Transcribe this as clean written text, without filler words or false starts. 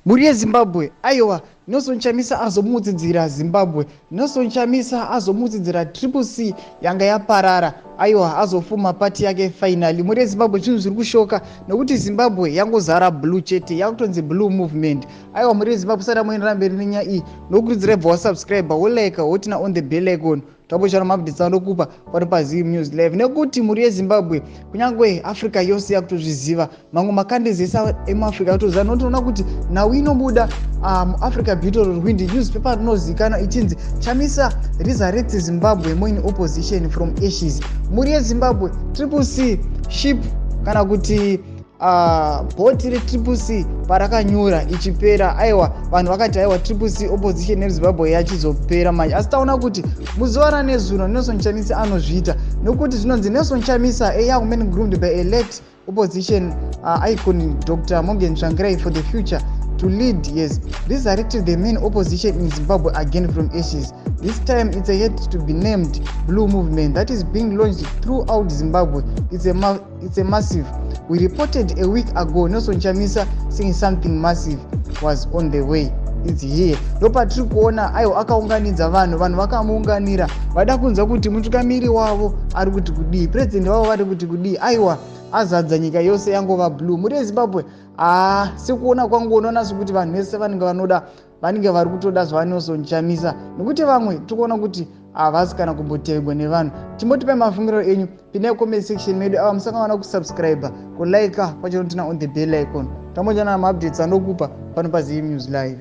Mhuri yeZimbabwe, aiwa, Nelson Chamisa azomutsidzira Zimbabwe. Nelson Chamisa azomutsidzira Triple C yanga yaparara. Aiwa, azofuma party yake finally. Mhuri yeZimbabwe, zvinhu zviri kushoka nekuti Zimbabwe yangozara blue chete, yakutonzi Blue Movement. Aiwa, mhuri yeZimbabwe, usati amoendera mberi nenyaya iyi, nokurudzira bva wasubscribe, wolike, woturn on the bell icon, tambochana maupdates anokupa pano paZim News Live. Nekuti mhuri yeZimbabwe, kunyange Africa yose yakutozviziva, mamwe macountries ese emuAfrica akutoziva. Notoona kuti nhau inobuda muAfrica Beauty Rwindi newspaper rinozivikanwa ichinzi "Chamisa resurrects Zimbabwe main opposition from ashes". Mhuri yeZimbabwe, Triple C ship kana kuti bhoti reTriple C parakanyura ichipera, aiwa, vanhu vakati, aiwa, Triple C opposition neZimbabwe yachizopera manje. Asi taona kuti muzuva ranezuro Nelson Chamisa anozviita, nekuti zvinonzi Nelson Chamisa, a young man groomed by a late opposition icon Dr Morgan Tsvangirai for the future to lead, yes, resurrected the main opposition in Zimbabwe again from ashes. This time it's a yet to be named Blue Movement that is being launched throughout Zimbabwe. It's a massive. We reported a week ago Nelson Chamisa saying something massive was on the way. It's here. Ndopatiri kuona, aiwa, akaunganidza vanhu. Vanhu vakamuunganira vada kunzwa kuti mutungamiri wavo ari kuti kudii, purezidendi wavo vari kuti kudii. Aiwa, azadza nyika yose, yangova blue. Muri yeZimbabwe, haa, sekuona kwangu, unoona sekuti vanhu vese vanenge vanoda, vanenge vari kutoda zvaVaNelson Chamisa, nekuti vamwe tikuona kuti havasi kana kumbotevegwa nevanhu. Timbotipai mafungiro enyu, pindai comment section medu. Ava musangawana kusubscribe, kulike, pacho turn on the bell icon. Tambonjana maupdates anokupa pano paZim News Live.